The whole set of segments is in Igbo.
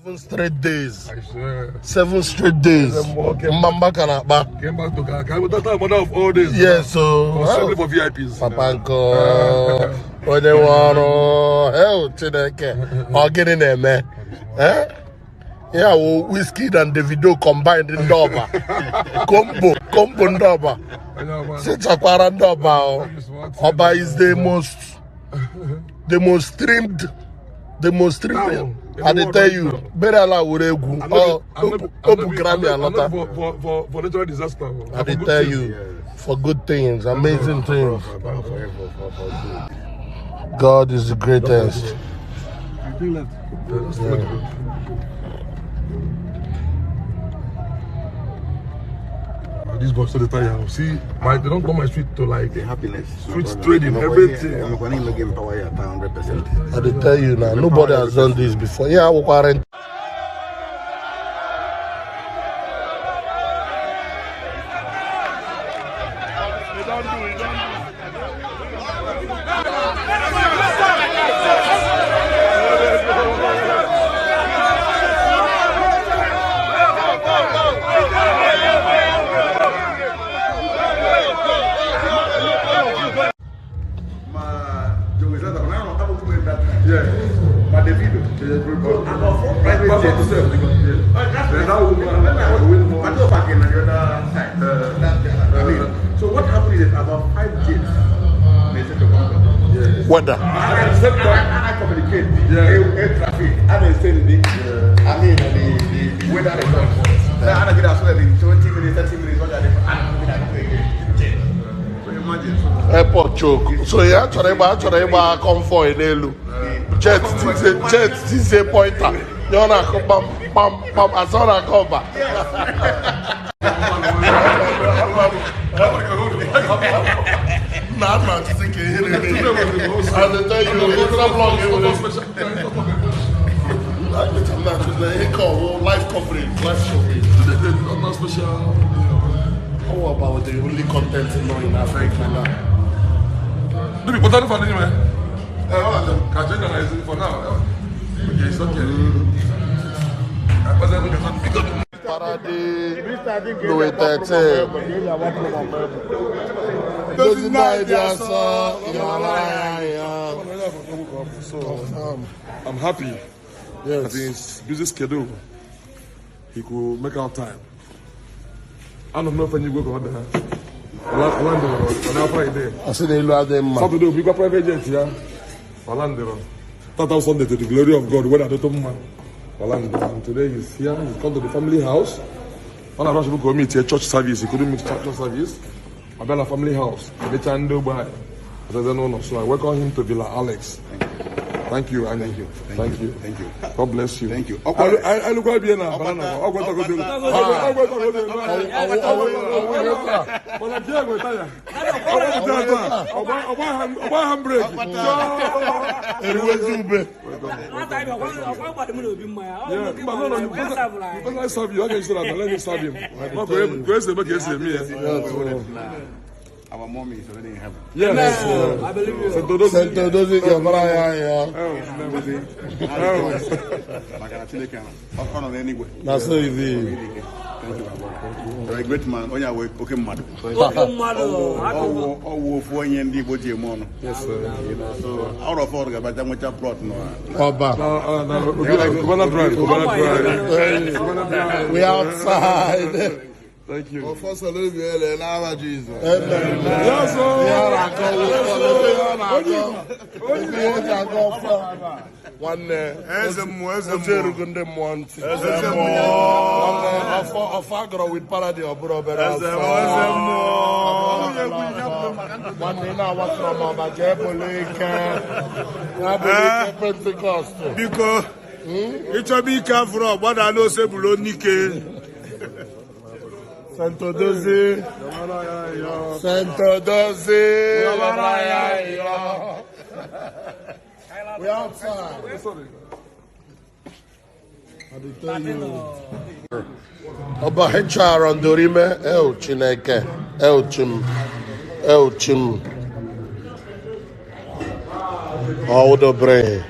7 straight days. I swear. 7 straight days. Mbamba ka na-akpa. Came back to Ghana. That time, mother of all days. Yes, so. Constantly for VIPs. Papa nkụ onye nwe ọrụ hel Chineke ọ gịnị na-eme? Eh? Ya wụ Wizkid and Davido combined ndị ọba. Combo ndị ọba. Sịchakwara ndị ọba o. Ọba is the most streamed, the most streamed. I dey tell you, Burial were egwu. O bu Grammy alọta. For natural disaster. I dey tell you, for good things, amazing things. God is the greatest. This box to the tire. See, they don't come my street to like The happiness. Street trading, everything. I'm going to give power 100%. I dey tell you now, nobody has done this before. Yeah, we quarantine. So what happened is about 5 jets they said to come. Weather. I communicate the air traffic and they say the I mean the weather report. Now I get as well in 20 minutes, 30 minutes, what are they? So imagine. Airport choke. So yeah, actually convoy n'elu. Jet TC pointer. You na bam bam bam as ọ na cover. Na I'm not thinking here. I dey tell you, it's not blog. Live coverage, live coverage. Not special. How about the only content in Africa now? Do we put that for anyway? For now. Okay, it's okay. Parade Louis 13. Doesn't So I'm happy. Yes. That in his busy schedule, he could make out time. I don't know if any go on there. On Friday. I said they love them. Saturday, we got private jet here. Orlando. That Sunday to the glory of God. When I don't man. Orlando. And today he's here. He's come to the family house. One of us people go meet a church service. He couldn't meet church service. I built a family house. So I welcome him to Villa Alex. Thank you, Andy. Thank you. Thank you. Thank you. God bless you. Thank you. I look at you now. I serve you. Let me serve him. Our mommy is already in heaven. Yes. I believe you. Saint Odozi, That's so easy. Thank you, my brother. You're a great man. Onye awe oke mmadụ. Oke mmadụ. Ọwụ ofu onye ndị Igbo ji eme ọnụ. Yes, sir. So out of all gabaja nwecha plot nọ. Ọba. Cubana Drive. Cubana Drive. We outside. Thank you. Amen. Yes, sir. Nwanne oche erugo ndị mmụọ ntị. Nwanne ọfọ agọrọ with parody ọ bụrụ obere ọfọ. Nwanne ị na-awakọrọ m ọba jee bụlụ ike. Ya bụlụ ike Pentikọst. Biko, ịchọba ike afụrụ ọgbadala osebụlụ n'ike. Saint Odozi. Saint Odozi. We outside. I dey tell you. Ọba HR Ndorime, El Chineke, El Chim, El Chim. Ọwụdobere.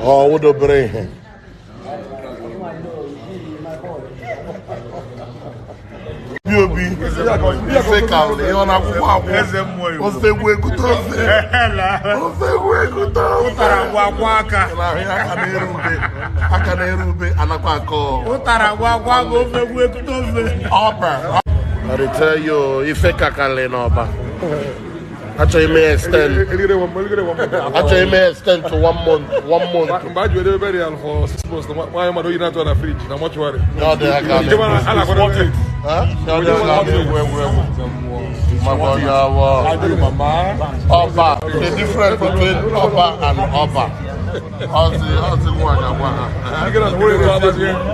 Ọwụdobere. Obi ife ka ihe ọ na-akwụkwọ akwụ. Eze mmụọ Igbo. Ofe egwu ekute ofe. Ofe egwu ekute ofe. Ụtara gwa aka. Aka na-eru ube. Aka na-eru ube anakwa akọ. Ụtara gwa gwa bụ ofe egwu ekute ofe. Ọba. I dey tell you, ife kakali n'ọba. Achọghị m extend. Erigere one, erigere one. Achọghị m extend to one month. One month. Mgbe a ji were burial for 6 months, nwaanyị mmadụ oyi na-atụ na fridge na mortuary. Ọ dị aka Ijebe na- a na-akwadebe. Ọ dị aka na-egwu egwu egwu. Maka ọ ga-awọ. Ọba. The difference between ọba and ọba. Ọzi ọzi nwa ga-agwa ha. Erigere na nwere ebe esi.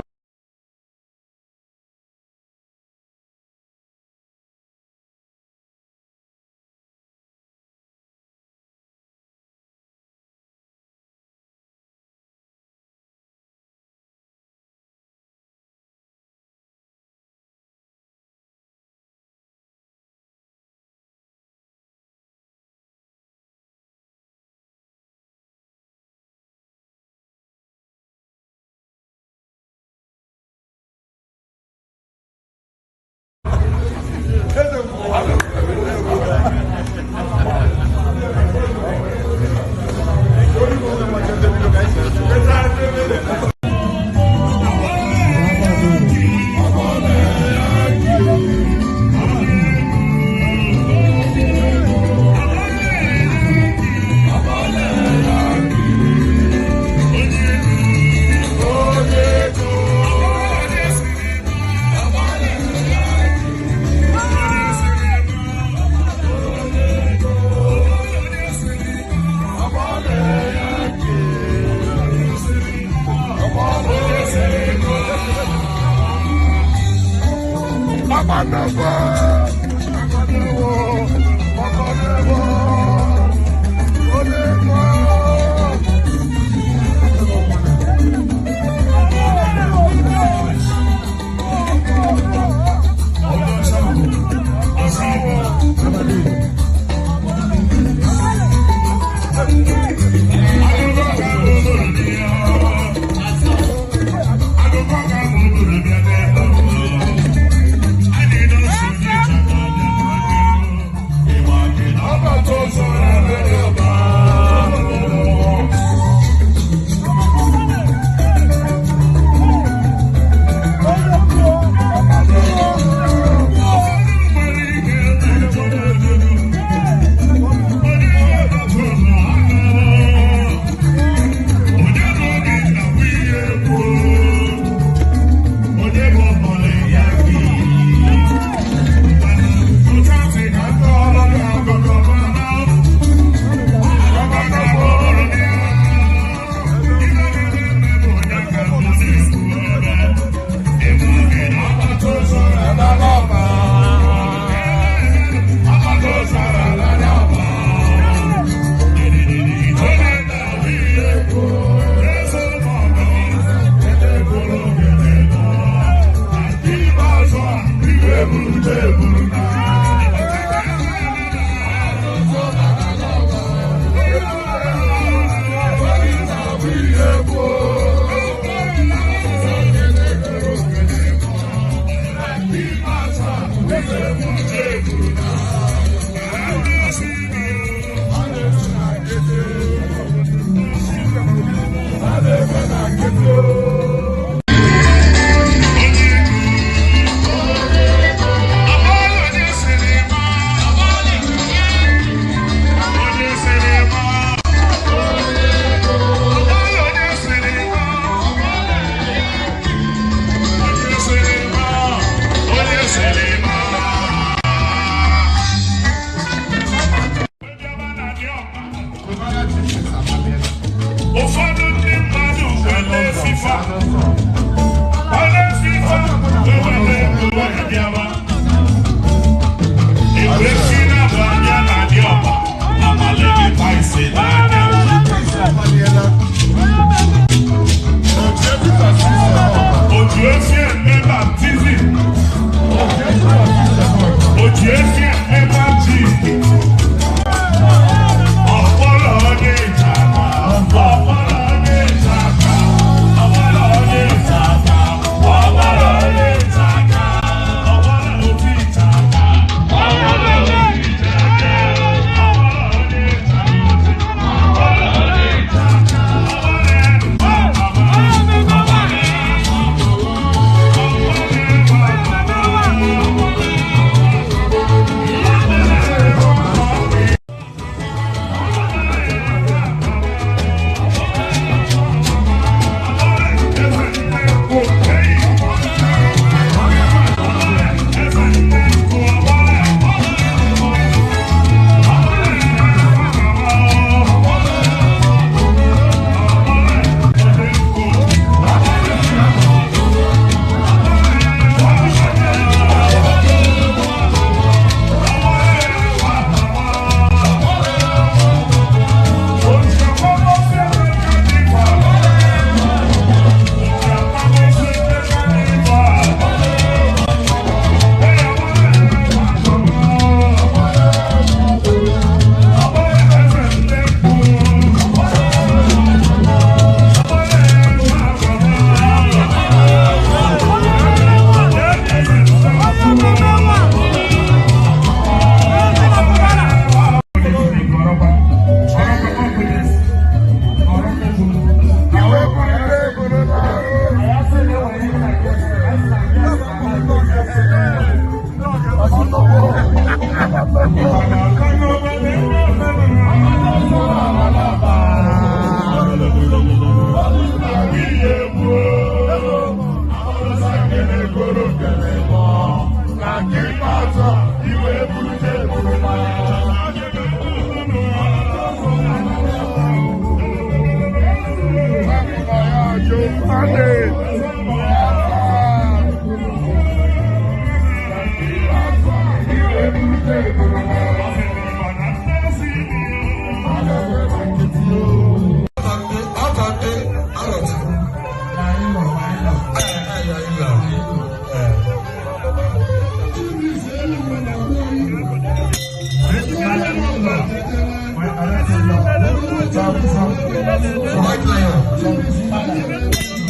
White lion.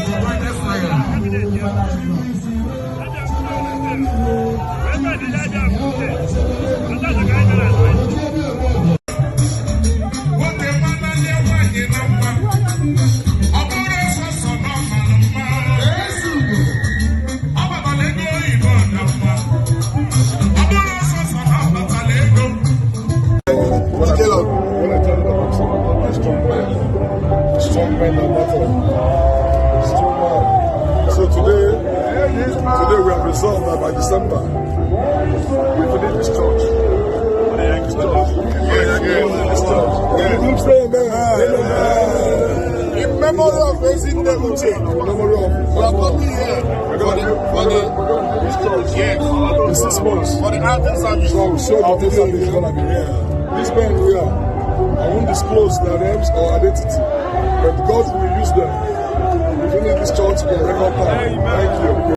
The brightest lion. Nwoke mmanụ nwaanyị na mma, ọ bụrụ sọsọ na ọ mara mma, ọ gbatala ego oyibo na mma, ọ bụrụ sọsọ na ọ gbatala ego. When I tell when I tell you that I'm someone a strong man, strong man and battle, strong man. So today we have resolved that by December we finish this church. This church. Yes, This church. yes. Say amen. Amen. In memory of Ezinne Uche, In memory of we are coming here We're gonna do, for the, we're gonna do this church yes, in 6 months. for the outing service. So I'm sure the service is gonna be here. These men here, I won't disclose their names or identity, but God will use them. We finish this church in record time. Thank you.